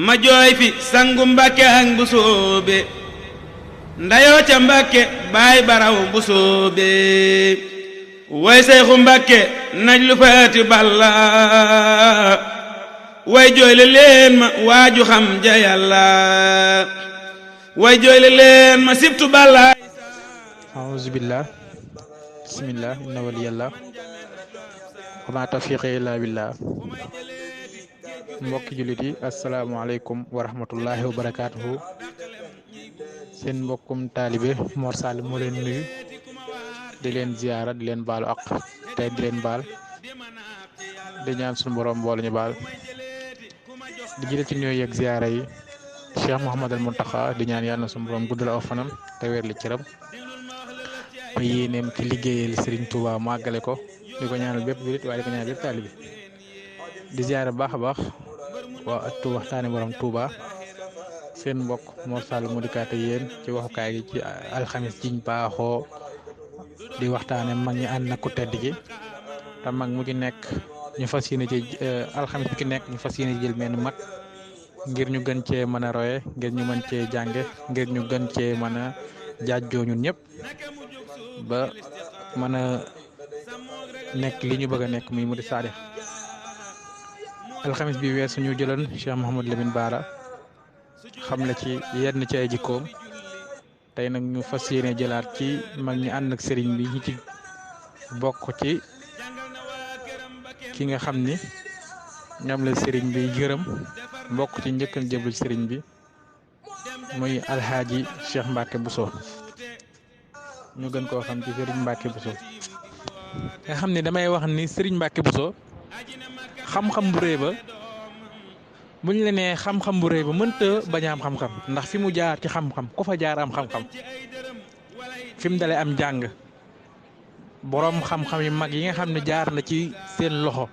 ma jooy fi sangu Mbàkke ak mbusoobe ndayoo ca Mbàkke baay baraw mbusoobe way Seexu Mbàkke naj lu faati balla way jooyle leen ma waaju xam ja Yàlla way jooyle leen ma sibtu balla auzu billah bismillah inna waliyallah wa ma tawfiqi illa billah mbokki jullit yi asalaamaaleykum wa rahmatullahi wa barakaatuhu seen mbokkum taalibe Mor Sall moo leen nuyu di leen ziyaara di leen baalu ak tey di leen baal di ñaan suñu borom boole ñu baal di jële ci nuyoo yeeg ziyaara yi Cheikh Mouhamadal Mountakha di ñaan yàlla na suñu borom guddal aw fanam te wér li cëram ba yéeneem ci liggéeyal Serigne Touba mu àggale ko di ko ñaanal bépp jullit waaye di ko ñaanal bépp taalibe di ziyaara baax a baax waa ëttu waxtaane borom Touba seen mbokk Mor Sall mu dikkaate yéen ci waxukaay gi ci alxamis jiñ baaxoo di waxtaane mag ñi ànd na ku tedd gi te mag mu ci nekk ñu fas yéene ci alxamis bi ki nekk ñu fas yéene jël menn mag ngir ñu gën cee mën a roye ngir ñu mën cee jànge ngir ñu gën cee mën a jaajjoo ñun ñëpp ba mën a nekk li ñu bëgg a nekk muy mu di saadix alxamis bi weesu ñu jëloon Cheikh Mouhamadou Lamine Bara xam la ci yenn ci ay jikkoom tey nag ñu fas yéene jëlaat ci mag ñi ànd ak sëriñ bi ñi ci bokk ci ki nga xam ni ñoom la sëriñ bi gërëm bokk ci njëkkal jëbal sëriñ bi muy alxaaji Cheikh Mbacke Bousso ñu gën koo xam ci sëriñ Mbacke Bousso nga xam ni damay wax ni sëriñ Mbacke Bousso xam-xam bu rëy ba bu ñu la nee xam-xam bu rëy ba mënta bañ a am xam-xam ndax fi mu jaar ci xam-xam ku fa jaar am xam-xam fi mu dalee am jàng boroom xam-xam yu mag yi nga xam ne jaar na ci seen loxo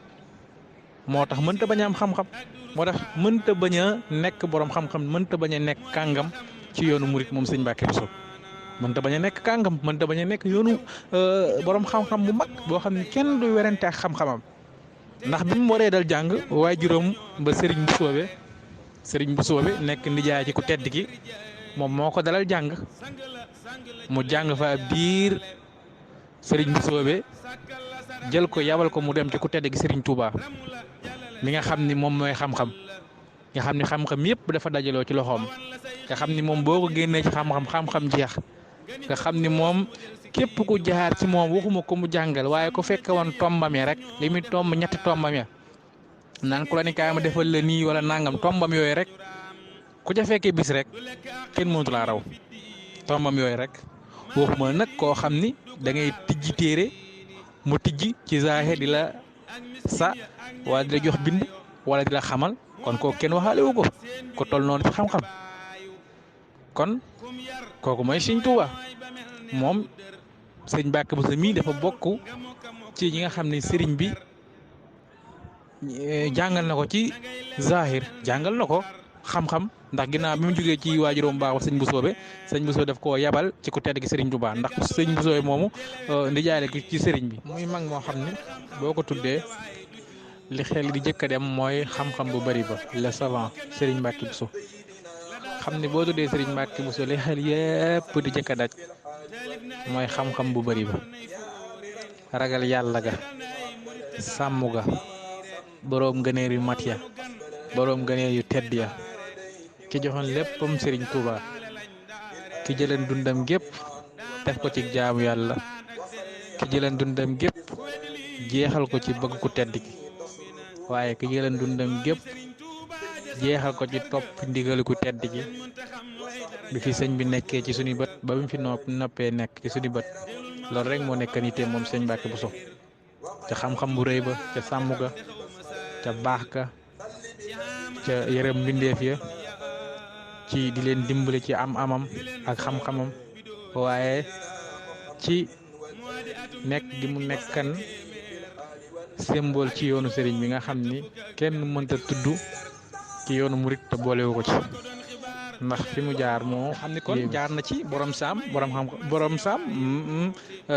moo tax mënta bañ a am xam-xam moo tax mënta bañ a nekk boroom xam-xam mënta bañ a nekk kàngam ci yoonu murit moom sëñ Mbacke Bousso mënta bañ a nekk kàngam mënta bañ a nekk yoonu boroom xam-xam bu mag boo xam ne kenn du werante ak xam-xamam. ndax bi mu waree dal jàng waaye juróom ba Serigne Boussoobe nekk nijaay ci ku tedd ki moom moo ko dalal jàng mu jàng fa ab diir Serigne Boussoobe jël ko yabal ko mu dem ci ku tedd gi Serigne Touba mi nga xam ni moom mooy xam-xam nga xam ni xam-xam yëpp dafa dajaloo ci loxoom nga xam ni moom boo ko génnee ci xam-xam jeex nga xam ni moom. képp ku jaar ci moom waxuma ko mu jàngal waaye ko fekke woon tombam ya rek li muy tomb ñetti tombam ya naan ku la ni kaay ma defal la nii wala nangam tombam yooyu rek ku ca fekkee bis rek kenn mënatu laa raw tombam yooyu rek waxuma nag koo xam ni da ngay tijji téere mu tijji ci zaahe di la sa wala di la jox bind wala di la xamal kon kooku kenn waxaale wu ko toll noonu ci xam-xam kon kooku mooy Sëriñ Tuuba moom. sëñ Mbacke Bousso mii dafa bokk ci ñi nga xam ne sëriñ bi jàngal na ko ci zahir jàngal na ko xam-xam ndax ginnaaw bi mu jógee ci waajuróom baax sëñ Bousso daf koo yabal ci ku tedd gi sëriñ Touba ndax sëñ Bousso moomu ndijaale ko ci sëriñ bi. muy mag moo xam ne boo ko tuddee li xel di jëkk a dem mooy xam-xam bu bari ba le savant sëriñ Mbacke Bousso xam ne boo tuddee sëriñ Mbacke Bousso li xel yépp di jëkk a daj. mooy xam-xam bu bari ba ragal yàlla ga sàmm ga boroom ngëneel yu mat ya boroom ngëneel yu tedd ya ki joxoon léppam Serigne Touba ki jëleen dundam gépp def ko ci jaamu yàlla ki jëleen dundam gépp jeexal ko ci bëgg ku tedd ki waaye ki jëleen dundam gépp jeexal ko ci topp ndigal ku tedd ki bi fi sëñ bi nekkee ci suñu bët ba mu fi noppee nekk ci suñu bët loolu rek moo nekk nité moom sëñ Mbacke Bousso ca xam-xam bu rëy ba ca sàmm ga ca baax ga ca yërëm mbindeef ya ci di leen dimbali ci am-amam ak xam-xamam waaye ci nekk gi mu nekkan symbole ci yoonu sëriñ bi nga xam ni kenn mënta tudd ci yoonu murit te boolewu ko ci. ndax fi mu jaar moo xam ni kon jaar na ci borom saam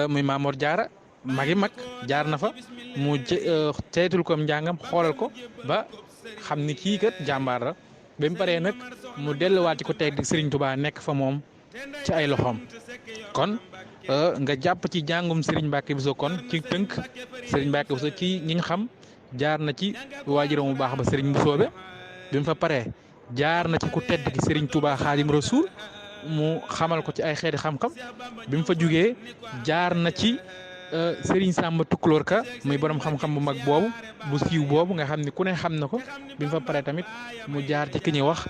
muy Maamoor Jaara magi mag jaar na fa mu ceytul ko njàngam xoolal ko ba xam ni kii kat jàmbaar la bi mu paree nag mu delluwaat ci ko teg di Serigne Touba nekk fa moom ci ay loxoom kon nga jàpp ci jàngum Serigne Mbacke Bousso kon ci tënk Serigne Mbacke Bousso ci ñi ñu xam jaar na ci waajuram bu baax ba Serigne Bousso bi mu fa paree jaar na ci ku tedd ki Serigne Touba Xaadim Rasuul mu xamal ko ci ay xeeti xam-xam bi mu fa jugee jaar na ci Serigne Samba Tukulóor Ka muy borom xam-xam bu mag boobu bu siiw boobu nga xam ni ku ne xam na ko bi mu fa paree tamit mu jaar ci ki ñuy wax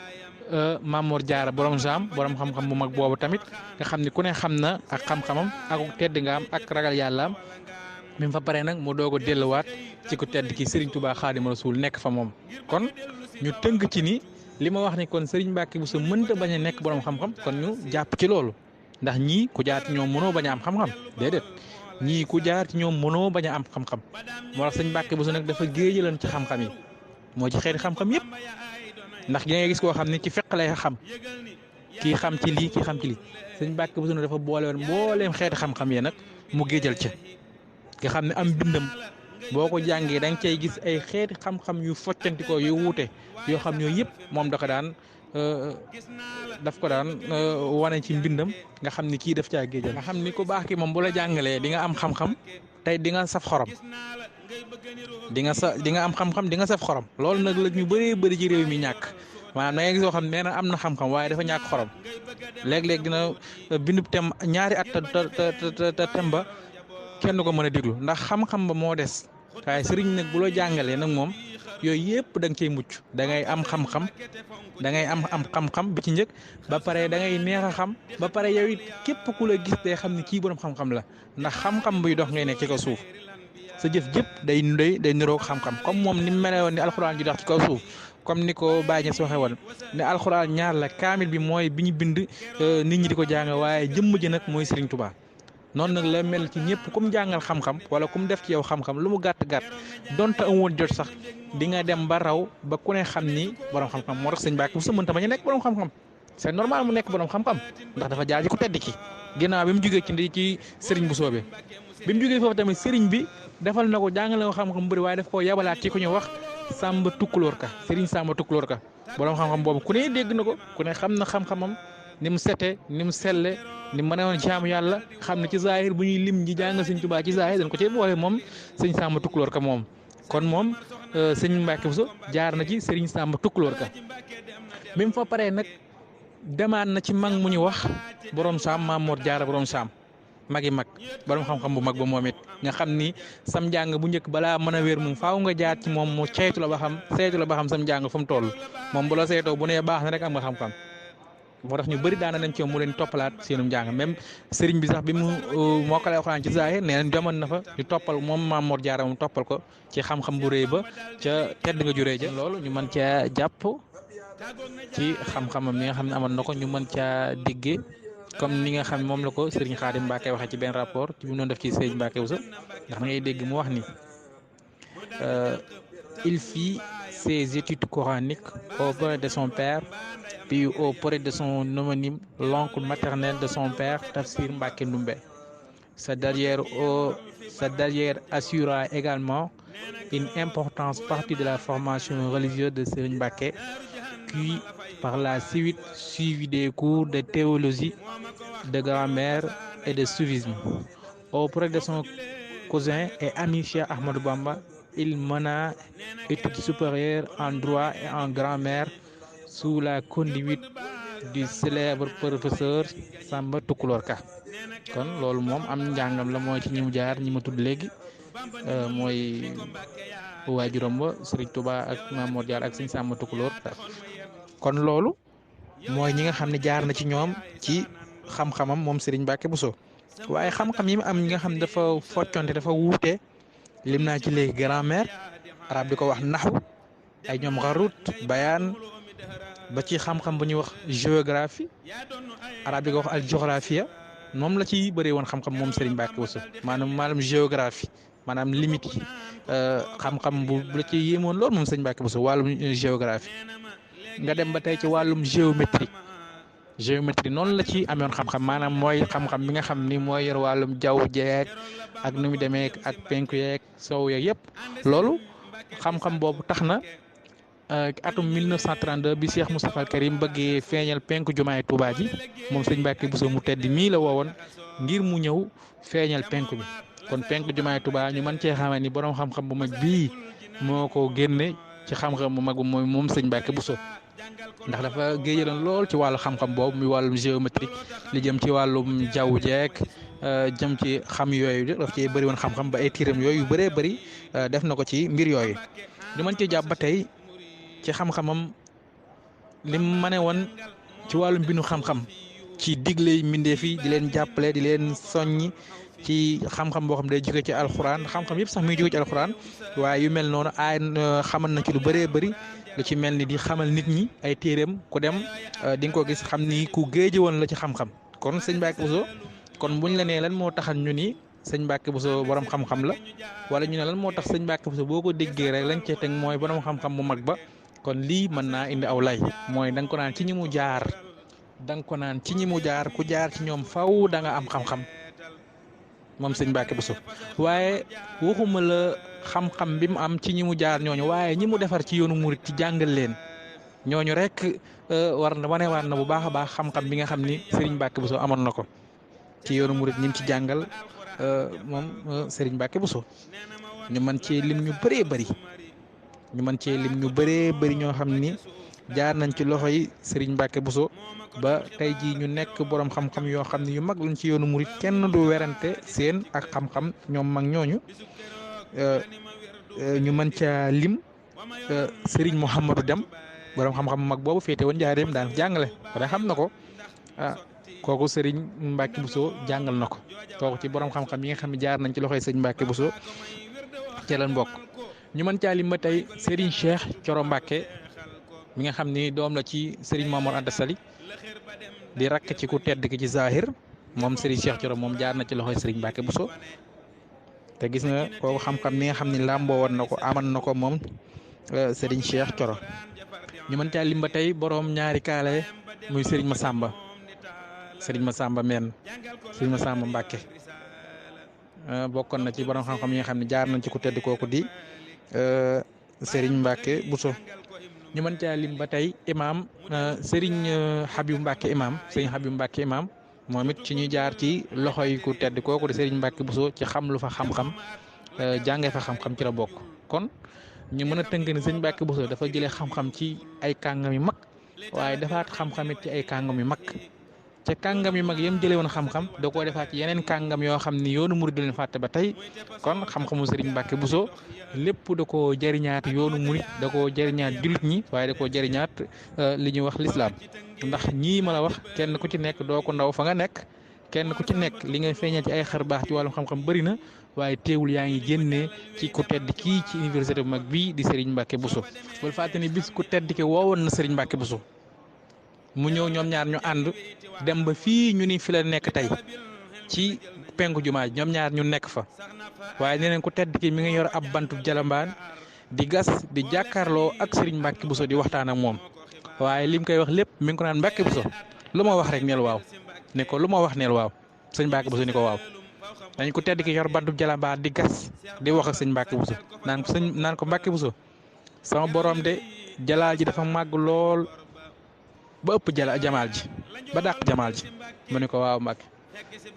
Mamor Diarra borom Saam borom xam-xam bu mag boobu tamit nga xam ni ku ne xam na ak xam-xamam ak tedd nga am ak ragal yàllaam bi mu fa paree nag mu doog a delluwaat ci ku tedd ki Serigne Touba Xaadim Rasuul nekk fa moom kon ñu tënk ci ni. li ma wax ni kon Serigne Mbacke Bousso mënta bañ a nekk borom xam-xam kon ñu jàpp ci loolu ndax ñii ku jaar ci ñoom mënoo bañ a am xam-xam déedéet ñii ku jaar ci ñoom mënoo bañ a am xam-xam moo tax Serigne Mbacke Bousso nag dafa géejaloon ci xam-xam yi moo ci xeeti xam-xam yëpp ndax da ngay gis koo xam ne ci fekk lay xam kii xam ci lii kii xam ci lii Serigne Mbacke Bousso nag dafa boole woon mbooleem xeeti xam-xam yi nag mu géejal ca nga xam ne am bindam boo ko jàngee da nga cay gis ay xeeti xam-xam yu foccantikoo yu wuute yoo xam ne yooyu yëpp moom daf ko daan wane ci mbindam nga xam ni kii daf caa géejal nga xam ni ku baax ki moom bu la jàngalee di nga am xam-xam tey di nga saf xorom di nga am xam-xam di nga saf xorom loolu nag la ñu bëree bëri ci réew mi ñàkk maanaam da ngay gis yoo xam ne nee na am na xam-xam waaye dafa ñàkk xorom léeg-léeg dina bindub tem ñaari at te tem ba kenn du ko mën a déglu ndax xam-xam ba moo des waaye sëriñ nag bu la jàngalee nag moom yooyu yëpp da nga cey mucc da ngay am xam-xam da ngay am xam-xam bi ci njëkk ba pare da ngay neex a xam ba pare yow it képp ku la gis day xam ni kii borom xam-xam la ndax xam-xam buy dox ngay nekk ci kaw suuf sa jëf jëpp day niroog xam-xam comme moom ni mu mel woon ni alxuraan ji dox ci kaw suuf comme ni ko Baye Niass waxee woon ne alxuraan ñaar la kaamil bi mooy bi ñu bind nit ñi di ko jàng waaye jëmm ji nag mooy Serigne Touba. noonu nag la mel ci ñëpp kum jàngal xam-xam wala kum def ci yow xam-xam lu mu gàtt-gàtt donte amoon jot sax di nga dem ba raw ba ku ne xam ni borom xam-xam moo tax Serigne Mbacke Bousso mënta bañ a nekk borom xam-xam c'est normal mu nekk borom xam-xam ndax dafa jaar ci ku tedd ki ginnaaw bi mu jugee ci Serigne Bousso bi mu jugee foofu tamit Serigne bi defal na ko jàngale ko xam-xam bu bëri waaye daf koo yabalaat ci ku ñu wax Samba Tukulóor Ka Serigne Samba Tukulóor Ka borom xam-xam boobu ku ne dégg na ko ku ne xam na xam-xamam ni mu sete ni mu selle ni mu mën a woon jaamu yàlla xam ne ci zahir bu ñuy lim ñi jàng Serigne Touba ci zahir dañ ko cee boole moom Serigne Samba Tukulóor Ka moom kon moom Serigne Mbacke Bousso jaar na ci Serigne Samba Tukulóor Ka bi mu fa paree nag demaat na ci mag mu ñu wax borom saam Mamor Diarra borom saam magi mag borom xam-xam bu mag ba moom it nga xam ni sam njàng bu njëkk balaa mën a wér moom faaw nga jaar ci moom mu saytu la ba xam sam njàng fu mu toll moom bu la saytoo bu nee baax na rek am nga xam-xam moo tax ñu bëri daana dem ci moom mu leen toppalaat seenum njàng même sëriñ bi sax bi mu mokkale alxuraan ci zahir nee nañ demoon na fa ñu toppal moom Mamor Diarra moom toppal ko ci xam-xam bu rëy ba ca tedd nga juree ja loolu ñu mën caa jàpp ci xam-xamam mi nga xam ne amoon na ko ñu mën caa diggee comme ni nga xam moom la ko Serigne Khadim Mbacke waxee ci benn rapport ci bi mu doon def ci Serigne Mbacke Bousso ndax da ngay dégg mu wax ni il fit ses études coraniques auprès de son père puis auprès de son homonyme l'oncle maternel de son père Tafsir Mbacke Ndoumbé. Sa dernière assura également une importante partie de la formation religieuse de Serigne Mbacke qui par la suite suivi des cours de théologie, de grammaire et de soufisme. Auprès de son cousin et ami Cheikh Ahmadou Bamba, il mena études supérieures en droit et en grammaire sous la conduite du célèbre professeur Samba Tukulóor Ka. kon loolu moom am njàngam la mooy ci ñi mu jaar ñi ma tudd léegi mooy waajuram ba Serigne Touba ak Mamor Diarra ak Serigne Samba Tukulóor Ka. kon loolu mooy ñi nga xam ne jaar na ci ñoom ci xam-xamam moom Serigne Mbacke Bousso waaye xam-xam yi mu am ñi nga xam ne dafa focconte dafa wuute lim naa ci léegi grammaire arab di ko wax naxu ay ñoom xarut bayaan ba ci xam-xam bu ñuy wax géographie arab di ko wax al géographia moom la ci bëree woon xam-xam moom Serigne Mbacke Bousso maanaam géographie maanaam limite yi xam-xam bu la ci yéemoon loolu moom Serigne Mbacke Bousso wàllum géographie nga dem ba tey ci wàllum géométrie noonu la ci amoon xam-xam maanaam mooy xam-xam bi nga xam ni mooy yor wàllum jaww jeeg ak nu mu demee ak penku yeeg sow yeeg yëpp loolu xam-xam boobu tax na atum 1932 bi Cheikh Moustapha Al Karim bëggee feeñal penku jumaay Touba ji moom sëñ Mbàkke Bousso mu tedd mii la woowoon ngir mu ñëw feeñal penku bi kon penku jumaay Touba ñu mën cee xamee ni borom xam-xam bu mag bii moo ko génne ci xam-xam bu mag mooy moom sëñ Mbàkke Bousso ndax dafa géejaloon lool ci wàllu xam-xam boobu muy wàllum géométrique li jëm ci wàllum jaww jeek jëm ci xam yooyu daf ci bëri woon xam-xam ba ay tiiram yooyu yu bëree bëri def na ko ci mbir yooyu ñu mën cee jàpp ba tey ci xam-xamam lim ma ne woon ci wàllum bindu xam-xam ci digle mbindeef yi di leen jàppale di leen soññi ci xam-xam boo xam day jóge ci alxuraan xam-xam yëpp sax muy jóge ci alxuraan waaye yu mel noonu xamal na ci lu bëree bëri lu ci mel ni di xamal nit ñi ay téeréem ku dem di nga ko gis xam ni ku géeje woon la ci xam-xam kon sëñ Mbàkke Bousso kon buñ la nee lan moo taxal ñu ni sëñ Mbàkke Bousso borom xam-xam la wala ñu ne lan moo tax sëñ Mbàkke Bousso boo ko déggee rek lañ cee teg mooy borom xam-xam bu mag ba kon lii mën naa indi aw lay mooy da nga ko naan ci ñi mu jaar ku jaar ci ñoom faw da nga am xam-xam moom sëñ Mbàkke Bousso waaye waxuma la xam-xam bi mu am ci ñi mu jaar ñooñu waaye ñi mu defar ci yoonu murit ci jàngal leen ñooñu rek wanewaat na bu baax a baax xam-xam bi nga xam ni Serigne Mbàkke Bousso amoon na ko ci yoonu murit ñi ci jàngal moom Serigne Mbàkke Bousso ñu mën cee lim ñu bëree bëri ñoo xam ni jaar nañ ci loxo yi Serigne Mbàkke Bousso ba tey jii ñu nekk borom xam-xam yoo xam ne yu mag lañ ci yoonu murit kenn du werante seen ak xam-xam ñoom mag ñooñu ñu mën caa lim Serigne Mouhamadou Dem borom xam-xam mag boobu féete woon Njaaréem daan jàngale wala xam na ko kooku Serigne Mbàkke Bousso jàngal na ko kooku ci borom xam-xam yi nga xam ne jaar nañ ci loxoy Serigne Mbàkke Bousso ci lañ bokk ñu mën caa lim ba tey Serigne Cheikh Thioro Mbàkke mi nga xam ni doom la ci Serigne Mamour Anta Sali di rakk ci ku tedd ki ci Zahir moom Serigne Cheikh Thioro moom jaar na ci loxoy Serigne Mbàkke Bousso te gis nga kooku xam-xam mi nga xam ni làmboo woon na ko aman na ko moom Serigne Cheikh Thioro ñu mën caa lim ba tey borom ñaari kaale muy Serigne Massamba men Serigne Massamba Mbàkke bokkoon na ci borom xam-xam yi nga xam ne jaar nañ ci ku tedd kooku di Serigne Mbàkke Bousso ñu mën caa lim ba tey imaam Serigne Habib Mbàkke imaam moom it ci ñuy jaar ci loxo yi ku tedd kooku di Serigne Mbàkke Bousso ci xam lu fa xam-xam jàngee fa xam-xam ci la bokk kon ñu mën a tënk ni sëñ Mbàkke Bousso dafa jëlee xam-xam ci ay kàngam yu mag waaye defaat xam-xamit ci ay kàngam yu mag ca kàngam yu mag yam jëlee woon xam-xam da koo defaat ci yeneen kàngam yoo xam ni yoonu murid du leen fàtte ba tey kon xam-xamu Serigne Mbàkke Bousso lépp da koo jëriñaat yoonu murid da koo jëriñaat jullit ñi waaye da koo jëriñaat li ñuy wax lislaam ndax ñii ma la wax kenn ku ci nekk doo ko ndaw fa nga nekk kenn ku ci nekk li nga feeñal ci ay xar baax ci wàllum xam-xam bëri na waaye teewul yaa ngi génnee ci ku tedd kii ci université bu mag bii di Serigne Mbàkke Bousso bul fàtte ni bis ku tedd ki woowoon na Serigne Mbàkke Bousso mu ñëw ñoom ñaar ñu ànd dem ba fii ñu ni fi la nekk tey ci penku jumaa ji ñoom ñaar ñu nekk fa waaye nee nañ ku tedd ki mi ngi yor ab bantu jalambaan di gas di jàkkaarloo ak Serigne Mbàkke Bousso di waxtaan ak moom waaye lim koy wax lépp mi ngi ko naan Mbàkke Bousso lu ma wax rek neel waaw ne ko lu ma wax neel waaw sëñ Mbàkke Bousso ni ko waaw dañ ko tedd ki yor bantu jalambaan di gas di wax ak sëñ Mbàkke Bousso naan ko Mbàkke Bousso sama borom de jalaal ji dafa màgg lool ba ëpp jamaal ji ba dàq jamaal ji mu ne ko waaw Mbàkke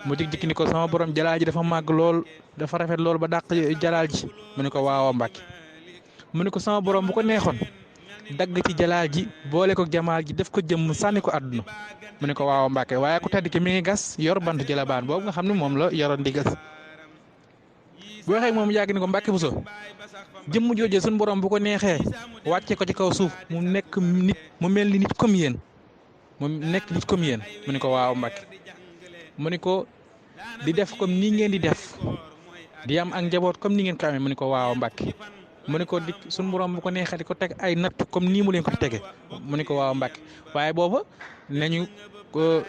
mu jik-jikki ni ko sama borom jalaal ji dafa màgg lool dafa rafet lool ba dàq jalaal ji mu ne ko waaw Mbàkke mu ne ko sama borom bu ko neexoon dagg ci jalaal ji boole ko jamaal ji def ko jëmm sànni ko àdduna mu ne ko waaw Mbàkke waaye ku tedd ki mi ngi gas yor bant jalabaan boobu nga xam ne moom la yoroon di gas bu waxee moom yàgg ni ko Mbàkke Bousso jëmm jooje suñu borom bu ko neexee wàcce ko ci kaw suuf mu nekk nit mu mel ni nit comme yéen mu nekk nit comme yéen mu ne ko waaw Mbàkke mu ne ko di def comme nii ngeen di def di am ak njaboot comme ni ngeen ko amee mu ne ko waaw Mbàkke mu ne ko di suñu borom bu ko neexee di ko teg ay natt comme nii mu leen ko tege mu ne ko waaw Mbàkke waaye booba nañu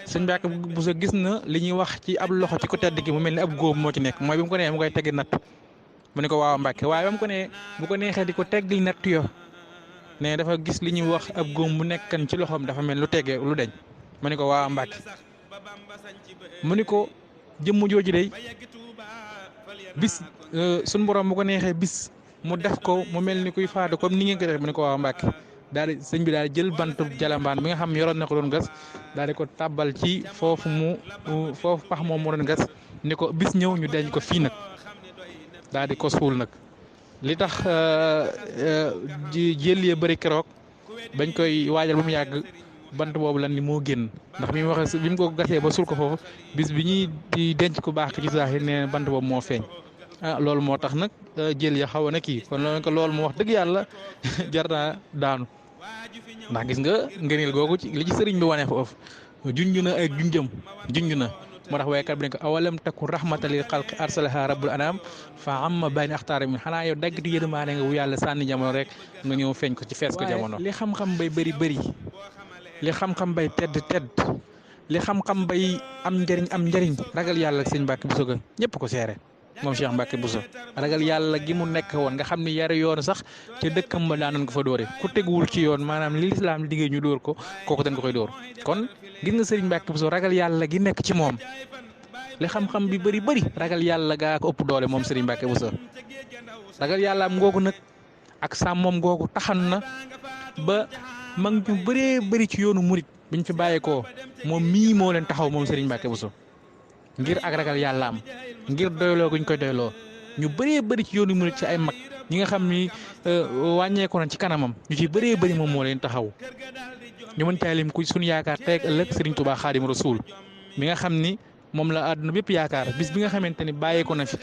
sëñ Mbàkke Bousso gis na li ñuy wax ci ab loxo ci ko tedd gi mu mel ni ab góob moo ci nekk mooy bi mu ko neexee mu koy tegi natt mu ne ko waaw Mbàkke waaye ba mu ko nee bu ko neexee di ko teggil natt yo ne dafa gis li ñuy wax ab góom bu nekkan ci loxoom dafa mel lu tege lu deñ mu ne ko waaw Mbàkke mu ne ko jëmm jooju day bis suñu borom bu ko neexee bis mu def ko mu mel ni kuy faatu comme ni ngeen ko def mu ne ko waaw Mbàkke daal di sëñ bi daal di jël bantu jalambaan bi nga xam yoroon na ko doon gas daal di ko tàbbal ci foofu pax moom mu doon gas ni ko bis ñëw ñu denc ko fii nag daal di ko suul nag li tax jël ya bëri keroog bañ koy waajal ba mu yàgg bant boobu lan ni moo génn ndax bi mu waxee bi mu ko gasee ba suul ko foofu bis bi ñuy di denc ku baax ci zahir nee bant boobu moo feeñ loolu moo tax nag jël ya xaw na kii kon loolu mu wax dëgg yàlla jar naa daanu ndax gis nga ngëneel googu ci li ci sëriñ bi wane foofu junj na ay junj na moo tax waykat bi ne ko awalam takun rahmatan lil xalqi arsalaha rabbul anam fa amma bayni axtaara min xanaa yow daggati yërmaane nga wu yàlla sànni jamono rek nga ñëw feeñ ko ci fees ko jamono. li xam-xam bay bëri li xam-xam bay tedd li xam-xam bay am njëriñ ragal yàlla ak sëñ Mbàkke Buso ga ñëpp ko seere moom Cheikh Mbàkke Buso ragal yàlla gi mu nekk woon nga xam ni yare yoon sax te dëkkam ba daanoon ko fa dóore ku teguwul ci yoon maanaam li lislaam liggéey ñu dóor ko kooku dañ ko koy dóor kon gis nga sëriñ Mbàkke Buso ragal yàlla gi nekk ci moom li xam-xam bi bëri ragal yàlla gaa ko ëpp doole moom sëriñ Mbàkke Buso ragal yàlla am ngoogu nag ak sàmmoom ngoogu taxan na ba mag ñu bëree bëri ci yoonu murit biñ fi bàyyeekoo moom mii moo leen taxaw moom sëriñ Mbàkke Buso ngir ak ragal yàlla am ngir doyloo guñ koy doyloo ñu bëree bëri ci yoonu murit ci ay mag ñi nga xam ni wàññeeku na ci kanamam ñu ci bëree bëri moom moo leen taxaw ñu mën caa lim ku suñu yaakaar tey ak ëllëg Serigne Touba Xaadimu Rasuul mi nga xam ni moom la àdduna bépp yaakaar bis bi nga xamante ni bàyyeeku na fi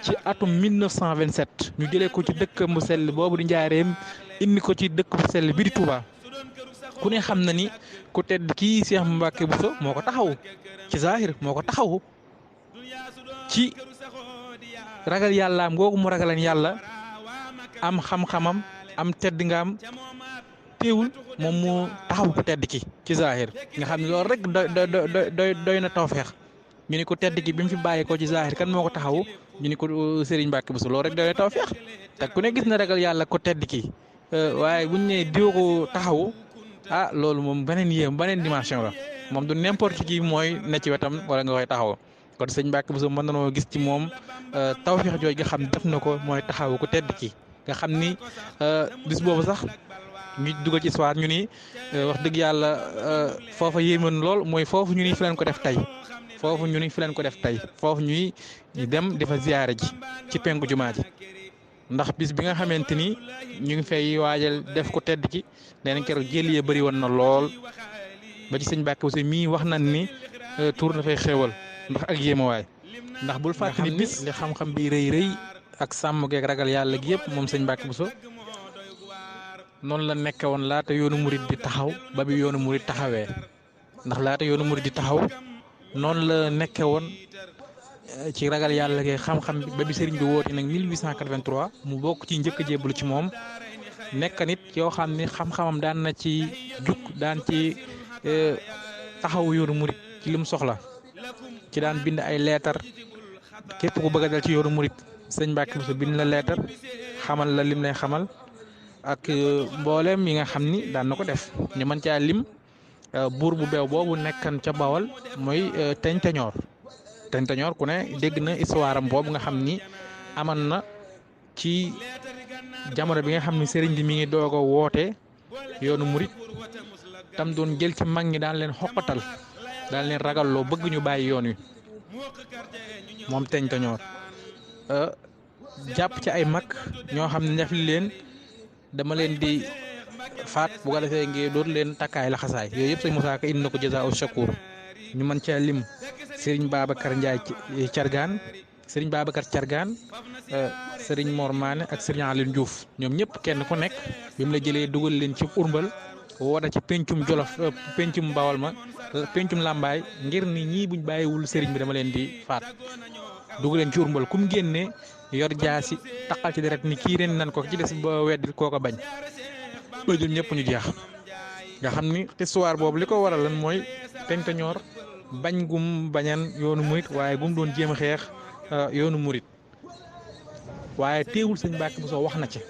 ci atum 1927 ñu jëlee ko ci dëkk bu sell boobu di Njaareem indi ko ci dëkk bu sell bi di Touba ku ne xam na ni ku tedd kii Cheikh Mbacke Bousso moo ko taxaw ci zahir moo ko taxaw ci ragal yàllaam googu mu ragalan yàlla am xam-xamam am tedd nga am teewul moom moo taxaw ku tedd ki ci zahir nga xam ne loolu rek doy na tawfeex ñu ni ko tedd ki bi mu fi bàyyi ko ci zahir kan moo ko taxaw ñu ni ko Serigne Mbacke Bousso loolu rek doy na tawfeex te ku ne gis na ragal yàlla ko tedd ki waaye buñ ne diw ko taxaw loolu moom beneen dimension la moom du n'importe qui mooy ne ci wetam wala nga koy taxaw kon sëñ Mbacke Bousso mën nanoo gis ci moom tawfeex jooj nga xam def na ko mooy taxaw ko tedd ki nga xam ni bis boobu sax ñu dugal ci histoire ñu ni wax dëgg yàlla foofa yéemoon lool mooy foofu ñu ni fi leen ko def tey foofu ñuy dem dafa ziyaare ji ci penku jumaa ji ndax bis bi nga xamante ni ñu ngi fay waajal def ko tedd ki leneen keroog jël ya bëri woon na lool ba ci sëñ Mbacke Bousso mii wax nañ ni tuur na fay xéewal ndax ak yéemawaay ndax bul fàttali bis li xam-xam bi rëy ak sàmm geeg ragal yàlla gi yëpp moom sëñ Mbacke Bousso noonu la nekke woon laata yoonu murit di taxaw ba bi yoonu murit taxawee ndax laata yoonu murit di taxaw noonu la nekke woon ci ragal yàlla geeg xam-xam bi ba bi sëriñ bi woote nag 1883 mu bokk ci njëkk jébbalu ci moom nekk nit yoo xam ni xam-xamam daan na ci jug daan ci taxaw yoonu murit ci lim soxla ci daan bind ay leetar képp ku bëgg a dal ci yoonu murit sëñ Mbacke Bousso bind la leetar xamal la lim lay xamal ak mboolem yi nga xam ni daan na ko def ñu mën caa lim buur bu beew boobu nekkan ca Bawol mooy Teñtañoor ku ne dégg na histoire am boobu nga xam ni aman na ci jamono bi nga xam ni sëriñ bi mi ngi doog a woote yoonu murit tam doon jël ci mag ñi daan leen xoqatal daan leen ragalloo bëgg ñu bàyyi yoon wi moom Teñtañoor jàpp ci ay mag ñoo xam ne def leen dama leen di faat bu ko defee ngi doon leen takkaay la xasaay yooyu yëpp sëñ Moussa Ka indi na ko Jazaa'u Shakuur ñu mën caa lim Serigne Babacar Ndiaye Cargaan Serigne Babacar Cargaan Serigne Mor Mané ak Serigne Aline Diouf ñoom ñëpp kenn ku nekk bi mu la jëlee dugal leen ci urmbal wooda ci pencum Jolof pencum Bawol ma pencum Lambaay ngir ni ñii buñ bàyyiwul Serigne bi dama leen di faat dugal leen ci urmbal kum génnee yor jaasi taqal ci deret ni kii ren nan ko ci des ba weddil koo ko bañ ba jël ñëpp ñu jeex nga xam ni histoire boobu li ko waral lan mooy Teñtañoor bañ gum bañan yoonu murit waaye gum doon jéem a xeex yoonu murit waaye teewul sëñ Mbacke Bousso wax na ci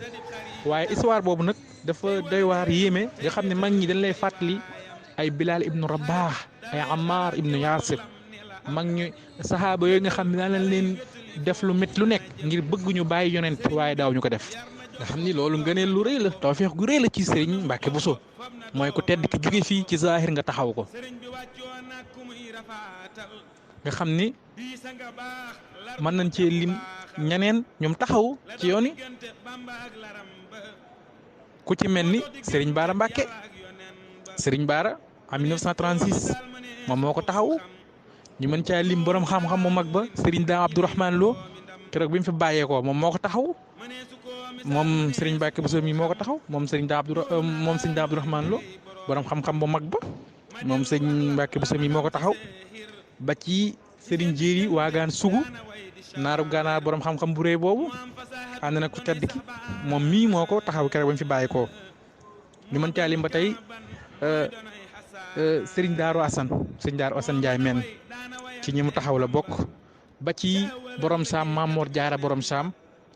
waaye histoire boobu nag dafa doy waar yéeme nga xam ne mag ñi dañ lay fàttali ay Bilal ibnu Rabah ay Ammar ibnu Yaasir mag ñu saxaaba yooyu nga xam ne daan leen def lu métti lu nekk ngir bëgg ñu bàyyi yonent waaye daaw ñu ko def nga xam ni loolu ngëneel lu rëy la tawfeex gu rëy la ci Serigne Mbacke Bousso mooy ku tedd ki jóge fii ci zahir nga taxaw ko nga xam ni mën nañ cee lim ñeneen ñoom taxaw ci yoon yi ku ci mel ni Serigne Bara Mbacke Serigne Bara en 1936 moom moo ko taxaw ñu mën caa lim borom xam-xam mu mag ba Serigne Dame Abdourahmane Lo keroog bi mu fi bàyyeekoo moom moo ko taxaw moom Serigne Mbacke Bousso mi moo ko taxaw moom Serigne Dame Abdourahmane Lo borom xam-xam bu mag ba moom Serigne Mbacke Bousso mi moo ko taxaw ba ci Serigne Jéeri waagaan sugu naaru gànnaar borom xam-xam bu rëy boobu ànd na ku tedd ki moom mii moo ko taxaw keroog ba mu fi bàyyeekoo ñu mën caa lim ba tey Serigne Darou Assane Ndiaye men ci ñi mu taxaw la bokk ba ci borom saam Mamor Jaara borom saam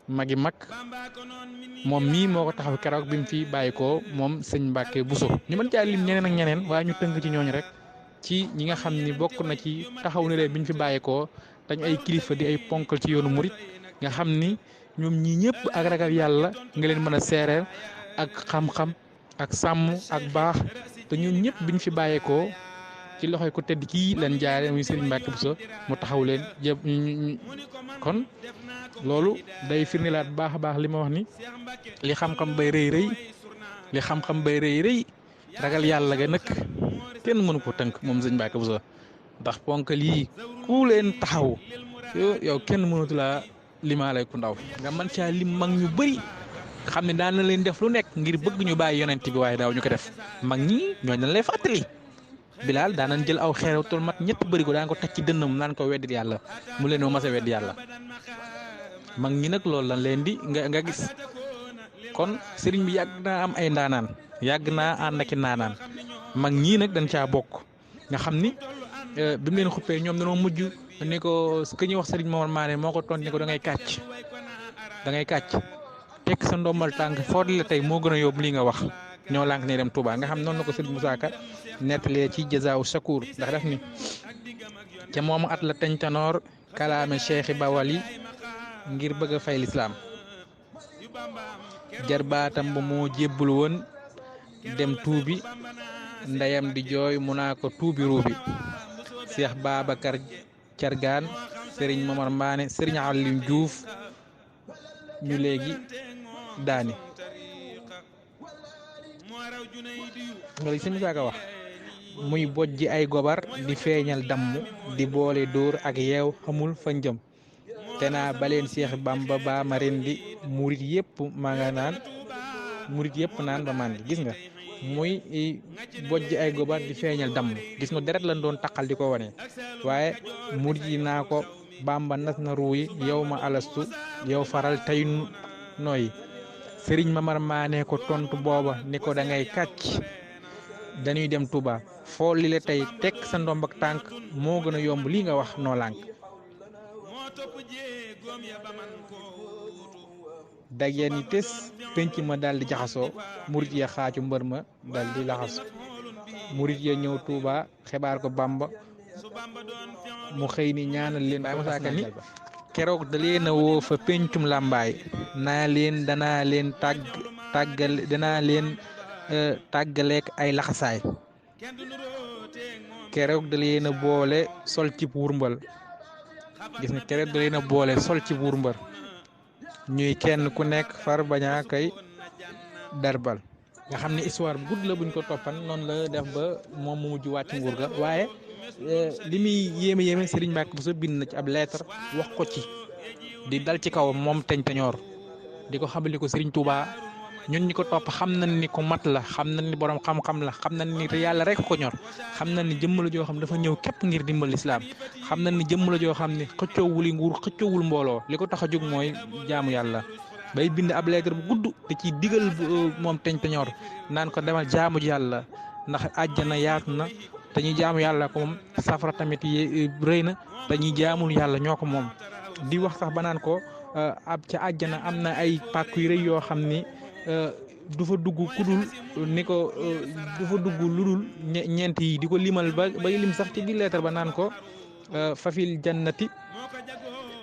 magi mag moom mii moo ko taxaw keroog bi mu fi bàyyikoo moom sëñ Mbacke Bousso ñu mën caa lim ñeneen ak ñeneen waaye ñu tënk ci ñooñu rek ci ñi nga xam ni bokk na ci taxaw na leen bi ñu fi bàyyikoo dañ ay kilifa di ay ponkal ci yoonu murit nga xam ni ñoom ñii ñëpp ak ragal yàlla nga leen mën a seereel ak xam-xam ak sàmm ak baax te ñun ñëpp bi ñu fi bàyyeekoo ci loxoy ko tedd kii leen jaare muy Serigne Mbacke Bousso mu taxaw leen yëpp kon loolu day firndeelaat baax a baax li ma wax ni li xam-xam bay rëy rëy ragal yàlla ga nag kenn mënu ko tënk moom Serigne Mbacke Bousso ndax ponkal yi ku leen taxaw yow kenn mënatu laa limaale ku ndaw nga mën caa lim mag ñu bëri xam ne daan na leen def lu nekk ngir bëgg ñu bàyyi yonent bi waaye daaw ñu ko def mag ñi ñooñu dañ lay fàttali Bilaal daan nañ jël aw xeeru tol mat ñett bëri ko daan ko teg ci dënnam naan ko weddi yàlla mu leen moo mas a weddi yàlla mag ñi nag loolu lañ leen di nga gis kon sëriñ bi yàgg naa am ay ndaanaan yàgg naa ànd ak i ndaanaan mag ñii nag dañ caa bokk nga xam ni bi mu leen xuppee ñoom dañoo mujj ni ko ku ñuy wax sëriñ Momar Mané moo ko tont ni ko da ngay kàcc tekk sa ndombal tànk foo di la tey moo gën a yóbbu lii nga wax ñoo lànk ne dem Touba nga xam noonu la ko sëriñ Moussa Ka nettalee ci Jazaaw Shakur ndax def ni ca moomu at la teñ tanoor kalaame cheikhi bawali ngir bëgg a fay lislaam jarbaatam ba moo jébbul woon dem tuubi ndeyam di jooy mu naa ko tuubi ruubi Cheikh Babacar Cargaan Serigne Momar Mané Serigne Aliou Diouf ñu léegi daani nga li sëñ Musaa Ka wax muy bojji ay gobar di feeñal damm di boole dóor ak yeew xamul fa njëm te naa baleen Cheikh Bamba ba ma ren di murit yëpp naan ba man gis nga muy bojji ay gobar di feeñal damm gis nga deret lañ doon taqal di ko wane waaye murit yi naa ko Bamba nas na ruuyi yow ma alastu yow faral tey nooyi sëriñ Mamar Maane ko tontu booba ni ko da ngay kàcc dañuy dem Touba foo li la tey tekk sa ndomb ak tànk moo gën a yomb lii nga wax noo lànk dageen yi tes penc ma daal di jaxasoo murit ya xaacu mbër ma daal di laxasu murit ya ñëw Touba xibaar ko Bamba mu xëy ni ñaanal leen Baay Musaa Ka ni keroog da leen a woo fa pencum làmbaay danaa leen tàggaleek ay laxasaay keroog da leen a boole sol ci wurmbal gis nga keroog da leen a boole sol ci wurmbal ñuy kenn ku nekk far bañaa kay darbal nga xam ne histoire bu gudd la buñ ko toppan noonu la def ba moom mu mujj wàcc nguur ga waaye li muy yéeme Serigne Mbacke Bousso bind na ci ab lettre wax ko ci di dal ci kaw moom teñ teñoor di ko xamal ni ko Serigne Touba ñun ñi ko topp xam nañ ni ko mat la xam nañ ni borom xam-xam la xam nañ ni yàlla rek ko ñor xam nañ ni jëmm la joo xam dafa ñëw képp ngir dimbal lislaam xam nañ ni jëmm la joo xam ni xëccoowul nguur xëccoowul mbooloo li ko tax a jóg mooy jaamu yàlla bay bind ab lettre bu gudd te ci digal moom teñ teñoor naan ko demal jaamu ji yàlla ndax àjjana yaatu na te ñuy jaamu yàlla ko moom safara tamit rëy na te ñuy jaamul yàlla ñoo ko moom di wax sax ba naan ko ab ca àjjana am na ay pàkk yu rëy yoo xam ni du fa dugg kudul ni ko du fa dugg ludul ñeent yi di ko limal ba lim sax ci biir lettre ba naan ko fafil jannati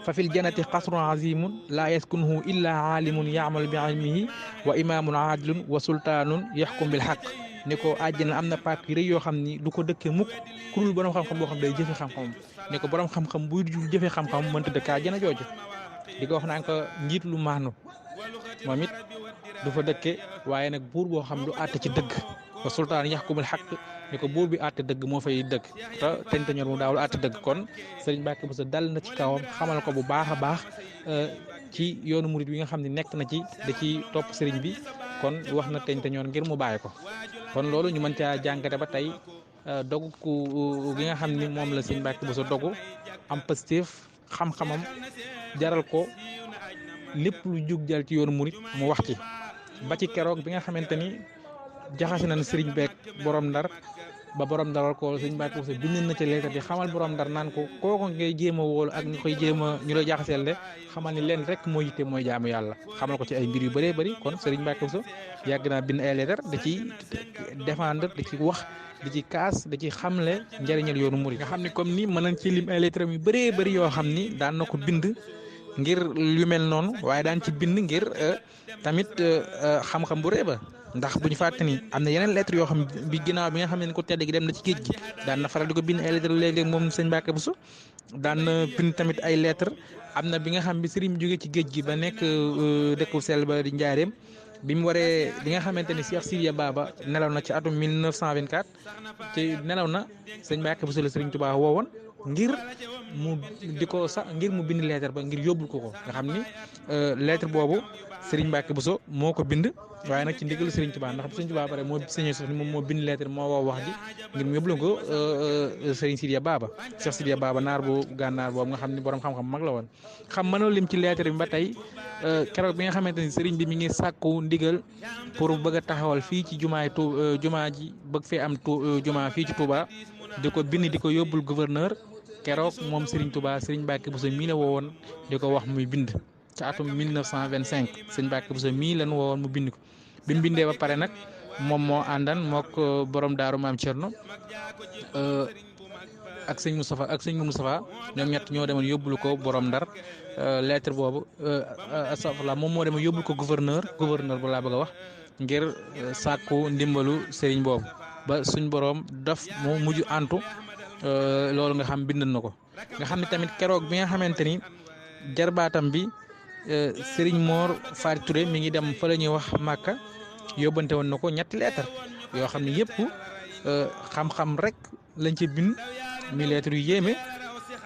fa fil jannati qasrun azimun laa yaskunuhu illa aalimun yaamalu bi ilmihi wa imaamun aadilun wa sultaanun yaxkum bil xaq ni ko àjjana am na pàkk yu rëy yoo xam ni du ko dëkkee mukk ku dul borom xam-xam boo xam day jëfe xam-xamam ni ko borom xam-xam buy jëfe xam-xam mënta dëkk àjjana jooju di ko wax naan ko njiit lu maanu moom it du fa dëkke waaye nag buur boo xam du àtte ci dëgg wa sultaan yaxkumul xaq ni ko buur bi àtte dëgg moo fay dëgg te teñ te ñor mu daawul àtte dëgg kon sëriñ Mbàkke Buso dal na ci kawam xamal ko bu baax a baax ci yoonu murit wi nga xam ne nekk na ci da ci topp sëriñ bi kon wax na teñ te ñor ngir mu bàyyi ko kon loolu ñu mën caa jàngate ba tey dogu ku gi nga xam ni moom la sëriñ Mbàkke Buso dogu am pastéef xam-xamam jaral ko lépp lu jug jal ci yoonu murit mu wax ci ba ci keroog bi nga xamante ni jaxase nañ sëriñ beek borom ndar ba borom ndar ko sëriñ Mbàkke Buso bind na ci leetar di xamal borom ndar naan ko kooku ngay jéem a wóolu ak nga koy jéem a ñu lay jaxaseel de xamal ni leen rek moo yitte mooy jaamu yàlla xamal ko ci ay mbir yu bëree bëri kon sëriñ Mbàkke Buso yàgg naa bind ay leetar da ci défendre da ci wax di ci kaas da ci xamle njëriñal yoonu murit nga xam ni comme ni mën nañ ci lim ay leetar yu bëree bëri yoo xam ni daan na ko bind ngir lu mel noonu waaye daan ci bind ngir tamit xam-xam bu rëy ba ndax bu ñu fàtte ni am na yeneen lettre yoo xam bi ginnaaw bi nga xam ne ko tedd gi dem na ci géej gi daan na faral di ko bind ay lettre léeg-léeg moom sëñ Mbàkke Buso daan na bind tamit ay lettre am na bi nga xam bi sëriñ bi jógee ci géej gi ba nekk dëkku sel ba di Njaaréem bi mu waree bi nga xamante ni Cheikh Sidiya Baba nelaw na ci atum 1924 ci nelaw na sëñ Mbàkke Buso la sëriñ Tuubaa woowoon ngir mu di ko sax ngir mu bind lettre ba ngir yóbbul ko nga xam ni lettre boobu Serigne Mbacke Buso moo ko bind waaye nag ci ndigal Serigne Touba ndax Serigne Touba pare moo signé suuf ni moom moo bind lettre moo woo wax ji ngir mu yóbbul ko Serigne Sidiya Baba Cheikh Sidiya Baba naar bu gànnaar boobu nga xam ni borom xam-xam mag la woon. xam mënoo lim ci lettre bi ba tey keroog bi nga xamante ni Serigne bi mi ngi sàkku ndigal pour bëgg a taxawal fii ci jumaa ji bëgg fee am jumaa fii ci Touba di ko bind di ko yóbbul gouverneur. keroog moom Serigne Touba Serigne Mbacke Buso mii la woowoon di ko wax muy bind ci atum 1925 Serigne Mbacke Buso mii lan woowoon mu bind ko bi mu bindee ba pare nag moom moo àndan mook borom daaru maam Cerno ak sëñ Moustapha ñoom ñett ñoo demoon yóbbulu ko borom ndar lettre boobu astafurlah moom moo demoon yóbbul ko gouverneur bu laa bëgg a wax ngir sàkku ndimbalu Serigne boobu ba suñ borom daf mu mujj antu. loolu nga xam bind na ko nga xam ne tamit keroog bi nga xamante ni jarbaatam bi Serigne Mor Fari Touré mi ngi dem fa la ñuy wax Màkka yóbbante woon na ko ñetti lettre yoo xam ne yëpp xam-xam rek lañ ci bind mi lettre yu yéeme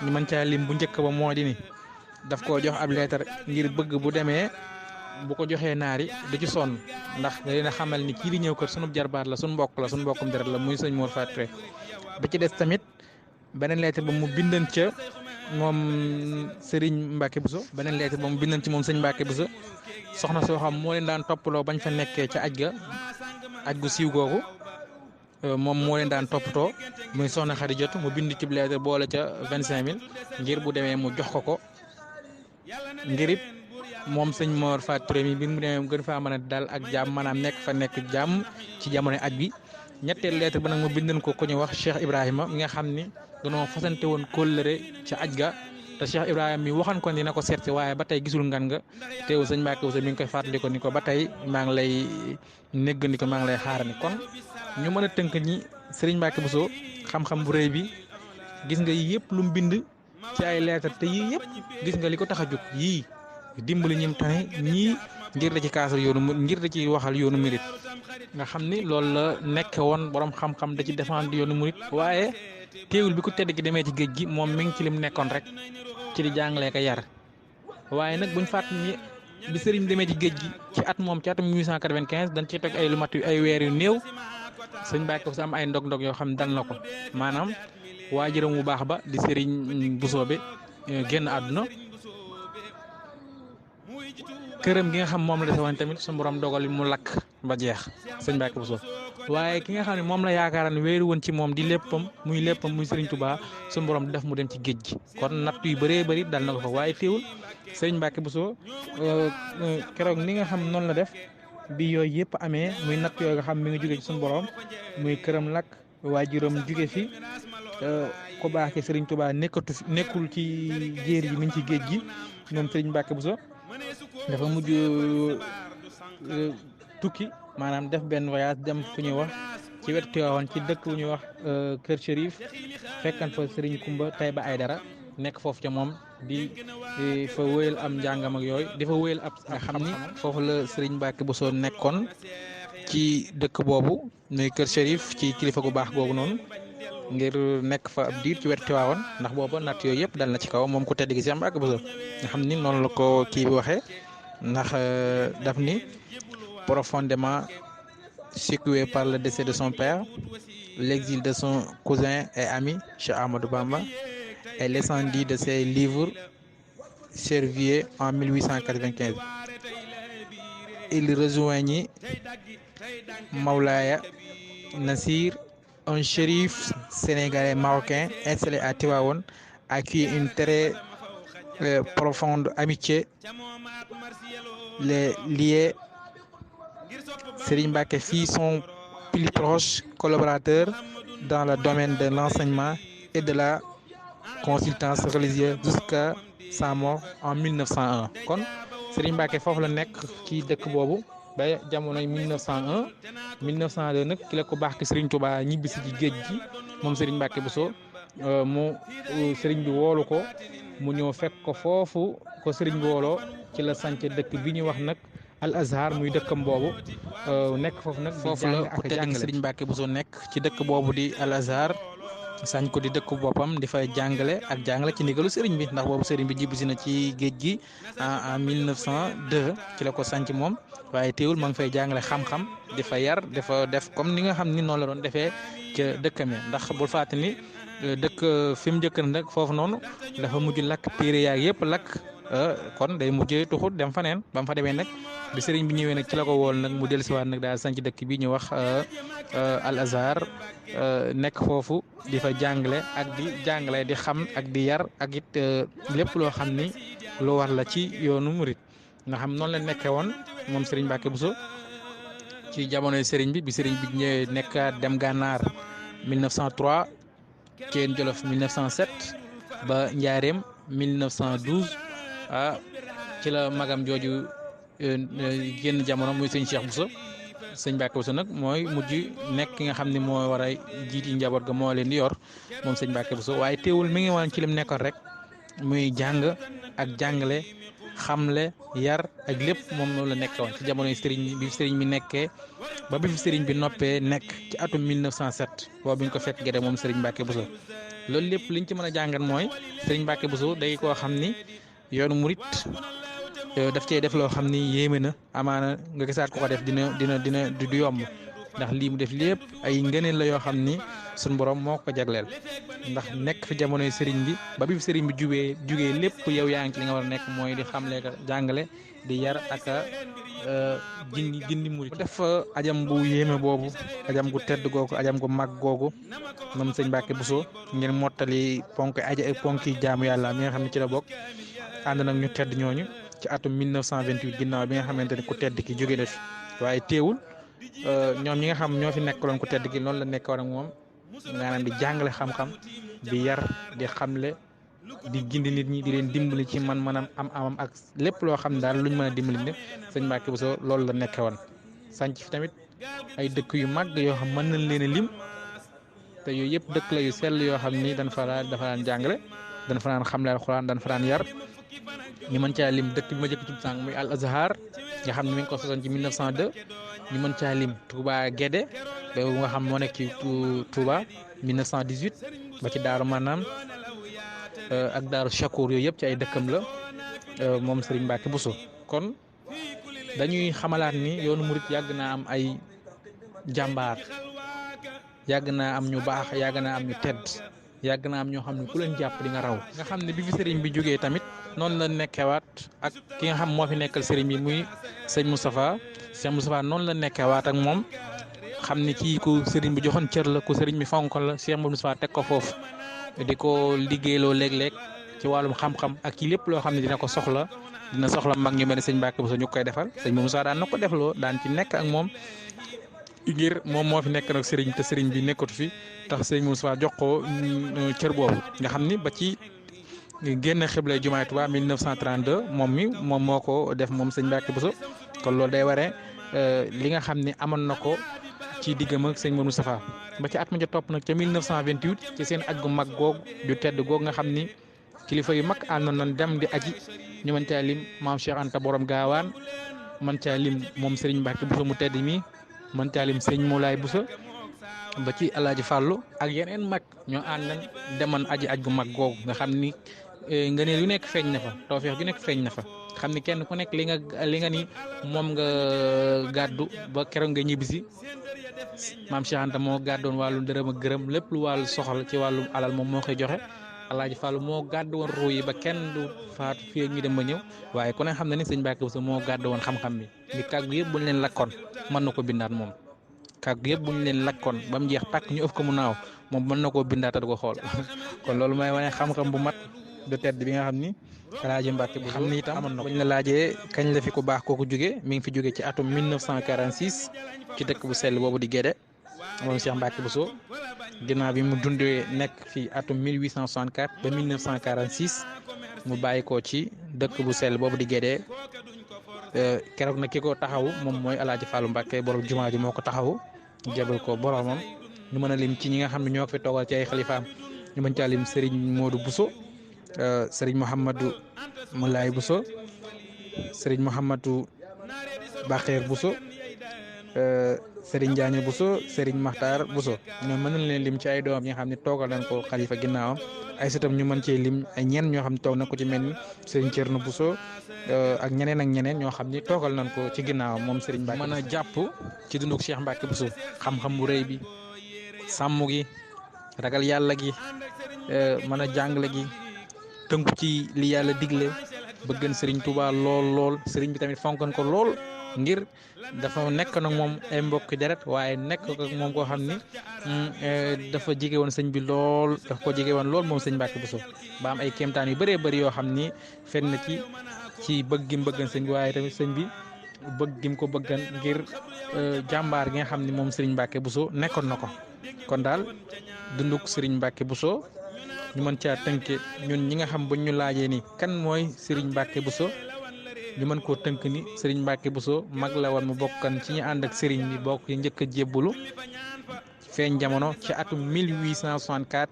ñu mën caa lim bu njëkk ba moo di ni daf koo jox ab lettre ngir bëgg bu demee bu ko joxee naari du ci sonn ndax da leen a xamal ni kii di ñëw kër sunu jarbaat la sunu mbokkum deret la muy sëñ Mor Fari Touré ba ci des tamit beneen lettre ba mu bindan ca moom Serigne Mbacke Buso beneen lettre ba mu bindan ci moom sëñ Mbacke Buso soxna soo xam moo leen daan toppaloo bañ fa nekkee ca aj gu siiw googu moom moo leen daan toppatoo muy soxna Xadijatu mu bind ci lettre boole ca 25000 ngir bu demee mu jox ko ngir it moom sëñ Mor Fari Touré mi bi mu demee gën faa mën a dal ak jàmm maanaam nekk jàmm ci jamono aj bi ñetteel lettre ba nag mu bindan ko ku ñu wax Cheikh Ibrahima mi nga xam ni dañoo fasante woon kóllëre ca aj ga te Cheikh Ibrahima mi waxan ko ni na ko seet waaye ba tey gisul ngan nga teew sëñ Mbacke Buso mi ngi koy fàttali ko ni ko ba tey maa ngi lay néggandi ko maa ngi lay xaarani kon ñu mën a tënk ñi Serigne Mbacke Buso xam-xam bu rëy bi gis nga yii yëpp lu mu bind ci ay lettre te yii yëpp gis nga li ko tax a jóg yii dimbali ñim tane ñii ngir da ci kaasal ngir da ci waxal yoonu murit nga xam ni loolu la nekk woon borom xam-xam da ci défendre yoonu murit waaye teewul bi ku tedd gi demee ci géej gi moom mi ngi ci lim nekkoon rek ci di jàngalee ko yar waaye nag buñ fàtt ni bi sëriñ demee ci géej gi ci atum 1895 dañ ci teg ay lu mat ay weer yu néew sëñ Mbacke Buso am ay ndog-ndog yoo xam ne dal na ko maanaam waajuram bu baax ba di sëriñ Buso bi génn àdduna këram gi nga xam moom la dese woon tamit suñu borom dogal mu lakk ba jeex sëñ Mbacke Buso waaye ki nga xam ne moom la yaakaaran wéeru woon ci moom di léppam muy Serigne Touba suñu borom def mu dem ci géej gi kon natt yu bëree bëri dal na ko fa waaye teewul sëñ Mbacke Buso keroog ni nga xam noonu la def bi yooyu yëpp amee muy natt yooyu nga xam mi ngi jógee ci suñu borom muy këram lakk waajuram jóge fi ko baaxee Serigne Touba nekkul ci jéer yi mi ngi ci géej gi moom Serigne Mbacke Bousso dafa mujj tukki maanaam def benn voyage dem fu ñuy wax ci wetu Tiwaawan ci dëkk bu ñuy wax Kër Chérif fekkan fa Serigne Kumba Tayba Aydara nekk foofu ca moom di fa wéyal am njàngam ak yooyu di fa wéyal ab nga xam ni foofu la Serigne Mbacke Bousso nekkoon ci dëkk boobu muy Kër Chérif ci kilifa gu baax googu noonu ngir nekk fa ab diir ci wetu Tiwaawan ndax booba natt yooyu yëpp dal na ci kaw moom ku tedd gi Serigne Mbacke Bousso nga xam ni noonu la ko kii bi waxee ndax daf ni profondément secoué par le décès de son père, l'exil de son cousin et ami Cheikh Ahmadou Bamba et l'incendie de ses livres serviers en 1895. Il rejoignit Maulaya Nassir, un shérif sénégalais marocain installé à Tivaouane, à qui une très profonde amitié les liait. Serigne Mbacke fit son plus proche collaborateur dans le domaine de l'enseignement et de la consultance religieuse jusqu'à sa mort en 1901 kon Serigne Mbacke foofu la nekk ci dëkk boobu ba jamonoy 1901 1902 nag ki la ko baax ki Serigne Touba ñibbisi ci géej gi moom Serigne Mbacke Bousso mu Serigne bi woolu ko mu ñëw fekk ko foofu ko Serigne bi wooloo ci la sanc dëkk bi ñuy wax nag Al Azhar muy dëkkam boobu nekk foofu nag foofu la ku tedd ki Serigne Mbacke Bousso nekk ci dëkk boobu di Al Azhar sañ ko di dëkk boppam di fay jàngale ak jàngale ci ndigalu Serigne bi ndax boobu Serigne bi jibbisi na ci géej gi en 1902 ci la ko sanc moom waaye teewul ma ngi fay jàngale xam-xam di fa yar dafa def comme ni nga xam ni noonu la doon defee ca dëkkam ndax bul fàtte ni dëkk fi mu njëkk nag foofu noonu dafa mujj lakk téere yaag yëpp lakk kon day mujjee tuxut dem faneen ba mu fa demee nag bi Serigne bi ñëwee nag ci la ko wool nag mu dellusiwaat nag daal sanc dëkk bi ñu wax Al Azhar nekk foofu di fa jàngale ak di jàngale di xam ak di yar ak it lépp loo xam ni lu war la ci yoonu murit nga xam noonu la nekkee woon moom Serigne Mbacke Bousso ci jamonoy Serigne bi Serigne bi ñëwee nekkaat dem gànnaar 1903 Thiène Jolof 1907 ba Njaareem 1912 ci la magam jooju génn jamono muy sëñ Cheikh Bousso sëñ Mbacke Bousso nag mooy mujj nekk ki nga xam ne moo war a jiiti njaboot ga moo leen di yor moom sëñ Mbacke Bousso waaye teewul mi ngi woon ci lim nekkoon rek muy jàng ak jàngale xamle yar ak lépp moom noonu la nekkee woon ci jamonoy Serigne bi Serigne bi nekkee ba bi fi Serigne bi noppee nekk ci atum 1907 boobu bi ñu ko fekk gerte moom Serigne Mbacke Bousso loolu lépp liñ ci mën a jàngat mooy Serigne Mbacke Bousso day koo xam ni yoonu murit daf cee def loo xam ni yéeme na amaana nga gisaat ko def dina du yomb ndax lii mu def lépp ay ngëneel la yoo xam ni suñ borom moo ko jagleel ndax nekk fi jamonoy Serigne bi ba bi fi Serigne bi jugee lépp yow yaa ngi ci li nga war a nekk mooy di xamle ka jàngale di yar ak gindi murit def ajam bu yéeme boobu ajam gu tedd googu ajam gu mag googu moom sëñ Mbacke Bousso ngir mottali ponki jaamu yàlla mi nga xam ne ci la bokk ànd nag ñu tedd ñooñu ci atum 1928 ginnaaw bi nga xamante ni ku tedd ki jóge na fi waaye teewul ñoom ñi nga xam ñoo fi nekkaloon ku tedd ki noonu la nekkoon ak moom maanaam di jàngale xam-xam di yar di xamle di gindi nit ñi di leen dimbali ci man-manam am ak lépp loo xam ne daal luñ mën a dimbali ne sëñ Mbacke Bousso loolu la nekkee woon sànc fi tamit ay dëkk yu mag yoo xam mën nañ leen a lim te yooyu yëpp dëkk la yu sell yoo xam ni dafa daan jàngale dañ fa daan xamle alxuraan dañ fa daan yar ñu mën caa lim dëkk bi ma jëkk ci sànq muy Al Azhar nga xam ne mi ngi ko sosoon ci 1902 ñu mën caa lim Touba Guédé boobu nga xam moo nekk ci Touba 1918 ba ci Daaru Manam ak Daaru Chakour yooyu yëpp ci ay dëkkam la moom Serigne Mbacke Bousso kon dañuy xamalaat ni yoonu murit yàgg naa am ay jàmbaar yàgg naa am ñu baax yàgg naa am ñu tedd yàgg naa am ñoo xam ne ku leen jàpp di nga raw nga xam ne bi fi Serigne bi jógee tamit noonu la nekkewaat ak ki nga xam moo fi nekkal Serigne bi muy sëñ Moustapha noonu la nekkewaat ak moom xam ne kii ku Serigne bi joxoon cër la ku Serigne bi fonkoon la Cheikh Moustapha teg ko foofu di ko liggéeyloo léeg-léeg ci wàllum xam-xam ak ci lépp loo xam ne dina soxla mag ñu mel ne sëñ Mbacke Bousso ñu koy defal sëñ Moustapha daan na ko defloo daan ci nekk ak moom ngir moom moo fi nekk nag sëriñ te sëriñ bi nekkatu fi tax sëriñ Moustapha jox ko cër boobu nga xam ni ba ci génn xiblay jumaay Tuubaa 1932 moom moo ko def moom sëñ Mbacke Bousso kon loolu day waree li nga xam ne amoon na ko ci diggam ak sëñ Moustapha ba ci at ma ca topp nag ca 1928 ci seen aj gu mag googu ju tedd googu nga xam ni kilifa yu mag àndoon nañ dem di aji ñu mën caa lim maam Cheikh Anta borom gaawaan mën caa lim moom Serigne Mbacke Bousso mu tedd mi mën caa lim Serigne Moulay Bousso ba ci El Hadj Fallou ak yeneen mag ñoo àndan demoon aji aj gu mag googu nga xam ni ngëneel yu nekk feeñ na fa tawfeex yu nekk feeñ na fa xam ni kenn ku nekk li nga ni moom nga gàddu ba keroog nga ñibbisi maam Cheikh Anta moo gàddoon wàllu dërëm ak gërëm lépp lu wàllu soxla ci wàllu alal moom moo koy joxe El Hadj Fallou moo gàddu woon ruu yi ba kenn du faatu fii ñu dem ba ñëw waaye ku ne xam na ni sëñ Mbacke Bousso moo gàddu woon xam-xam bi li kàggu yëpp bu ñu leen lakkoon mën na ko bindaat moom kàggu yëpp bu ñu leen lakkoon ba mu jeex tàkk ñu ëf ko mu naaw moom mën na koo bindaat du ko xool kon loolu may wane xam-xam bu mat du tedd bi nga xam ni El Hadj Mbacke Bousso xam ni itam buñ la laajee kañ la fi ku baax kooku jóge mi ngi fi jóge ci atum 1946 ci dëkk bu sell boobu di Guédé moom Cheikh Mbacke Bousso ginnaaw bi mu dundee nekk fi atum 1864 ba 1946 mu bàyyi ko ci dëkk bu sell boobu di Guédé keroog nag ki ko taxawu moom mooy El Hadj Fallou Mbacke borom jumaa ji moo ko taxawu jébal ko boromam ñu mën a lim ci ñi nga xam ne ñoo ko fi toogal ci ay xalifaam ñu mën caa lim Serigne Modou Bousso Serigne Mouhamadou Moulay Bousso Serigne Mouhamadou Bakher Bousso Serigne Diagne Bousso Serigne Makhtar Bousso ñoom mën nañ leen lim ci ay doomam yi nga xam ne toogal nañ ko xalifa ginnaawam ay sëtam ñu mën cee lim ay ñenn ñoo xam ne toog na ko ci mel ni Serigne Thierno Bousso ak ñeneen ñoo xam ni toogal nañ ko ci ginnaawam moom Serigne Mbacke. mën a jàpp ci dunduk Cheikh Mbacke Bousso xam-xam bu rëy bi sàmm gi ragal yàlla gi mën a jàngale gi tënku ci li yàlla digle bëggan Serigne Touba lool Serigne bi tamit fonkan ko lool ngir dafa nekk nag moom ay mbokki deret waaye nekk ak moom koo xam ni dafa jege woon sëñ bi lool dafa ko jege woon lool moom sëñ Mbacke Bousso ba am ay kéemtaan yu bëree bëri yoo xam ni fenn na ci bëgg gi mu bëggan sëñ bi waaye tamit sëñ bi bëgg gi mu ko bëggan ngir jàmbaar gi nga xam ni moom Serigne Mbacke Bousso nekkoon na ko kon daal dunduk Serigne Mbacke Bousso ñu mën caa tënke ñun ñi nga xam buñ ñu laajee ni kan mooy Serigne Mbacke Bousso ñu mën koo tënk ni Serigne Mbacke Bousso mag la woon mu bokkan ci ñu ànd ak Serigne bi bokk ci njëkk a jébbalu feeñ jamono ci atum 1864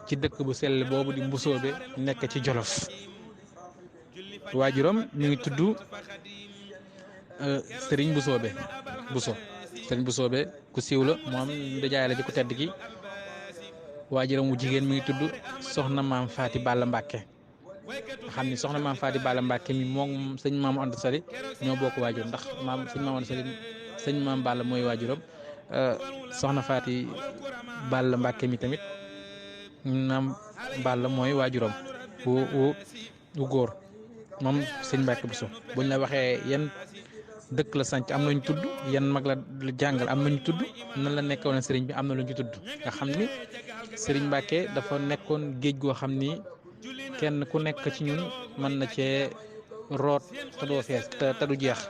ci dëkk bu sell boobu di Mbusoobe nekk ci Jolof waajuram ñu ngi tudd Serigne Mbusoobe Bousso Serigne Mbusoobe ku siiw la moom dajaay la ci ku tedd gi waajuram wu jigéen mi ngi tudd soxna maam Faati Balla Mbacke xam ni soxna maam Faati Balla Mbacke mi moom sëñ maam Anta Sali ñoo bokk waajur ndax sëñ maam Anta Sali sëñ maam Balla mooy waajuram soxna Faati Balla Mbacke mi tamit maam Balla mooy waajuram wu góor moom sëñ Mbacke Bousso buñ la waxee yan dëkk la sanc am nañu tudd yan mag la jàngal am nañu tudd nan la nekkoon sëriñ bi am na lu ñu tudd nga xam ni sëriñ Mbacke dafa nekkoon géej goo xam ni kenn ku nekk ci ñun mën na cee root te doo fees te du jeex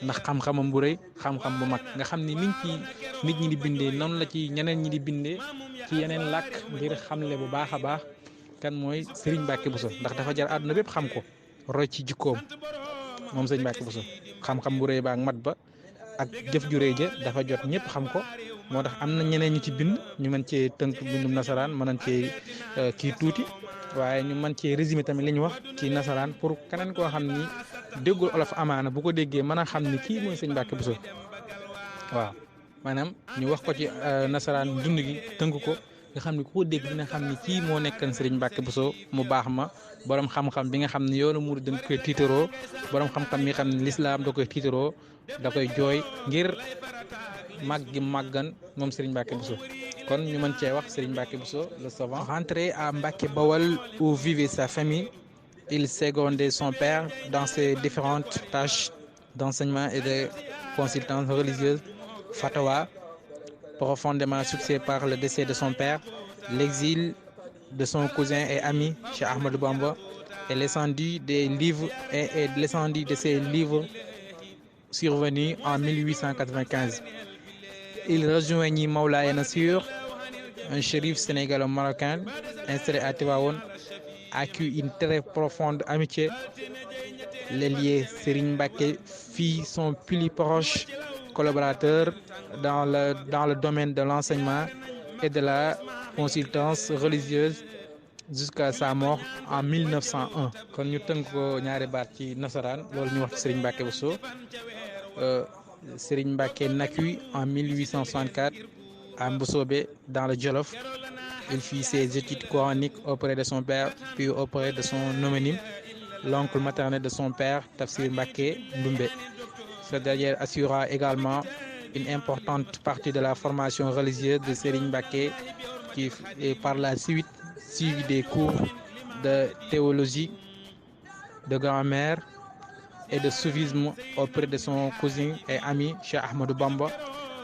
ndax xam-xamam bu rëy xam-xam bu mag nga xam ni nit ñi di bindee noonu la ci ñeneen ñi di bindee ci yeneen làkk ngir xamle bu baax a baax kan mooy Serigne Mbacke Bousso ndax dafa jar àdduna bépp xam ko roy ci jikkoom moom Serigne Mbacke Bousso xam-xam bu rëy ba ak mat ba ak jëf ju rëy ja dafa jot ñëpp xam ko moo tax am na ñeneen ñu ci bind ñu mën cee tënk bindum nasaraan mën nañ cee kii tuuti waaye ñu mën cee résumé tamit li ñu wax ci nasaraan pour keneen koo xam ni déggul olof amaana bu ko déggee mën a xam ni kii mooy sëñ Mbacke Bousso waaw maanaam ñu wax ko ci nasaraan dund gi tënk ko nga xam ni ku ko dégg dina xam ni kii moo nekkan Serigne Mbacke Bousso mu baax ma borom xam-xam bi nga xam ne yoonu murid dañ koy tiitaroo borom xam-xam bi nga xam ne lislaam da koy tiitaroo da koy jooy ngir màggi màggan moom Serigne Mbacke Bousso kon ñu mën cee wax Serigne Mbacke Bousso le savant. Rentré à Mbacke Bawal où vivait sa famille, il secondait son père dans ses différentes tâches d'enseignement et de consultance religieuse. Fatawa, profondément soucié par le décès de son père, l'exil de son cousin et ami Cheikh Ahmadou Bamba et l'incendie des livres et l'incendie de ses livres survenu en 1895. il rejoignit Mawlaaya Nassir, un shérif sénégalo-marocain installé à Tivaouane, à qui une très profonde amitié les liait. Serigne Mbacké fit son plus proche collaborateur dans le domaine de l'enseignement et de la consultance religieuse jusqu'à sa mort en 1901. kon ñu tënk ko ñaari baat ci nasaraan loolu ñu wax ci Serigne Mbacké Bousso. Serigne Mbacké naquit en 1864 à Mboussobé dans le Djolof. Il fit ses études coraniques auprès de son père puis auprès de son homonyme, l'oncle maternel de son père, Tafsir Mbacké Ndoumbe. Ce dernier assura également une importante partie de la formation religieuse de Serigne Mbacké, qui est par la suite suivi des cours de théologie, de grammaire et de soufisme auprès de son cousin et ami Cheikh Ahmadou Bamba.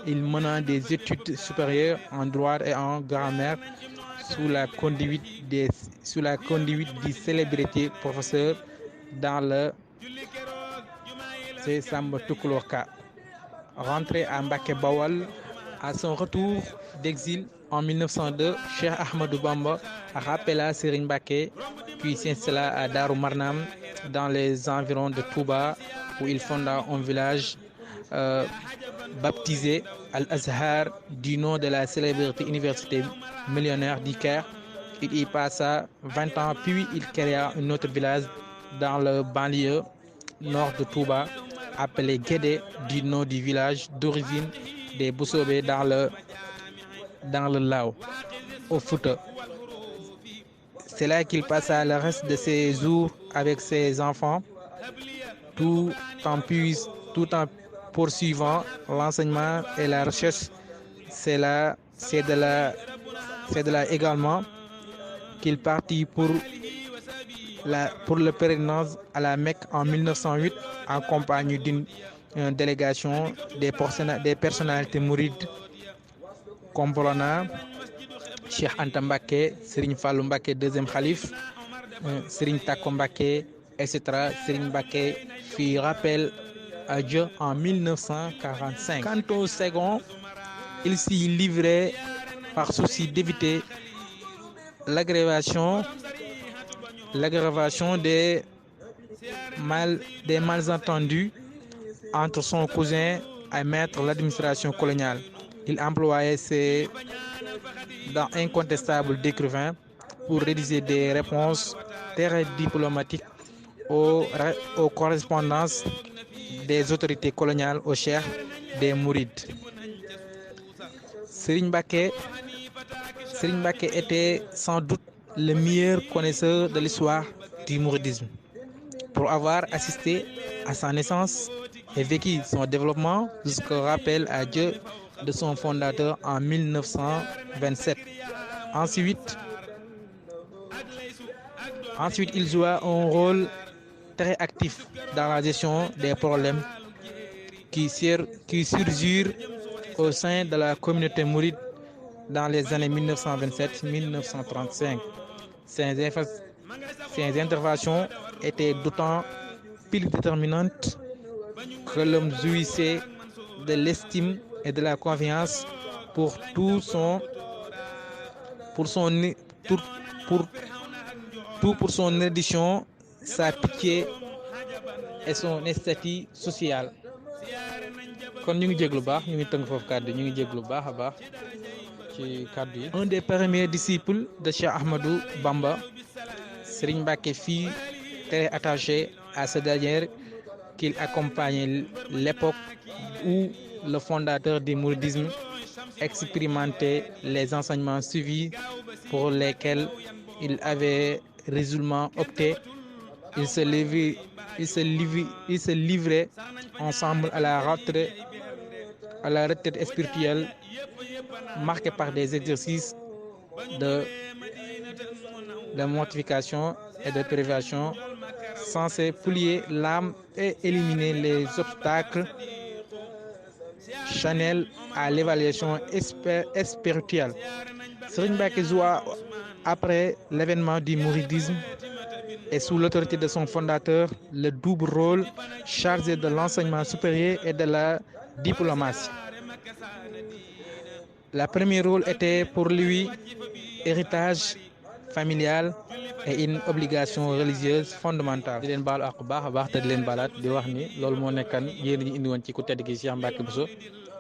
Il mena des études supérieures en droit et en grammaire sous la conduite du célébrité professeur dans le Samba Tukulóor Ka. Rentré à Mbacké Bawal, à son retour d'exil en 1902, Cheikh Ahmadou Bamba rappela Serigne Mbacké, puis s'installa à Darou Marnam dans les environs de Touba, où il fonda un village baptisé Al-Azhar du nom de la célèbre université millionnaire du Caire. Il y passa 20 ans, puis il créa un autre village dans le banlieue nord de Touba, appelé Guédé du nom du village d'origine des Boussobé dans le Lao, au Fouta. C'est là qu'il passa le reste de ses jours avec ses enfants, tout en poursuivant l'enseignement et la recherche. C'est de là également qu'il partit pour le pèlerinage à la Mecque en 1908 en compagnie d'une délégation des personnalités mourides comprenant Cheikh Anta Mbacké, Serigne Fallou Mbacké deuxième khalife, Serigne Tako Mbacké, etc. Serigne Mbacké fit rappel à Dieu en 1945. Quant au second, il s'y livrait par souci d'éviter l'aggravation des malentendus entre son cousin et maître de l'administration coloniale. Il employait ses dents incontestables d'écrivain pour rédiger des réponses très diplomatiques aux correspondances des autorités coloniales au cheikh des Mourides. Serigne Mbacké était sans doute le meilleur connaisseur de l'histoire du mouridisme. Pour avoir assisté à sa naissance et vécu son développement jusqu'au rappel à Dieu de son fondateur en 1927. Ensuite, il joua un rôle très actif dans la gestion des problèmes qui surgirent au sein de la communauté mouride dans les années 1927-1935. Ces interventions étaient d'autant plus déterminantes que l'homme jouissait de l'estime et de la confiance pour son érudition, sa pitié et son statut social. kon ñu ngi jéglu baax ñu ngi tënk foofu kàddu ñu ngi jéglu baax a baax ci kàddu yi. Un des premiers disciples de Cheikh Ahmadou Bamba, Serigne Mbacké fut très attaché à ce dernier qu'il accompagnait l'époque où le fondateur du mouridisme expérimentait les enseignements suivis pour lesquels il avait résolument opté. Ils se livraient ensemble à la retraite spirituelle marquée par des exercices de mortification et de privation censés plier l'âme et éliminer les obstacles charnels à l'évaluation spirituelle. Serigne Mbacké joua après l'avènement du mouridisme et sous l'autorité de son fondateur le double rôle chargé de l'enseignement supérieur et de la diplomatie. La premier rôle était pour lui héritage familial et une obligation religieuse fondamentale. di leen baalu àq baax a baax te di leen baalaat di wax ni loolu moo nekkan yéen ñi indi woon ci ku tedd gi Cheikh Mbacke Bousso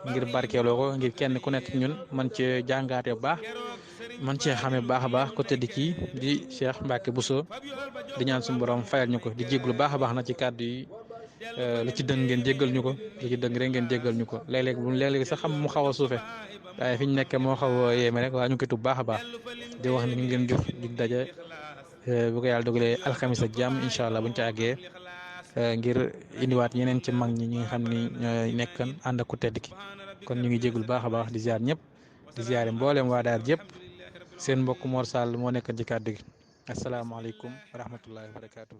ngir barkeeloo ko ngir kenn ku nekk ñun man cee jàngaate bu baax man cee xamee bu baax a baax ku tedd kii di Cheikh Mbacke Bousso di ñaan suñu borom fayal ñu ko di jéglu baax a baax na ci kàddu yi lu ci dëng ngeen jéggal ñu ko lu ci dëng rek ngeen jéggal ñu ko léeg-léeg sax xam mu xaw a suufe waaye fi ñu nekk moo xaw a yéeme rek waa ñu koy tub baax a baax di wax ni ñu ngeen jox dig daje bu ko yàlla dogalee alxamis ak jàmm incha allah buñ ci àggee ngir indiwaat yeneen ci mag ñi nga xam ni ñooy nekkan ànd ak ku tedd ki kon ñu ngi jégul baax a baax di ziar ñëpp di ziare mboolem waa daar yëpp seen mbokk Mor Sall moo nekkan ci kàddu gi asalaamaaleykum wa rahmatullahi wa barakaatu.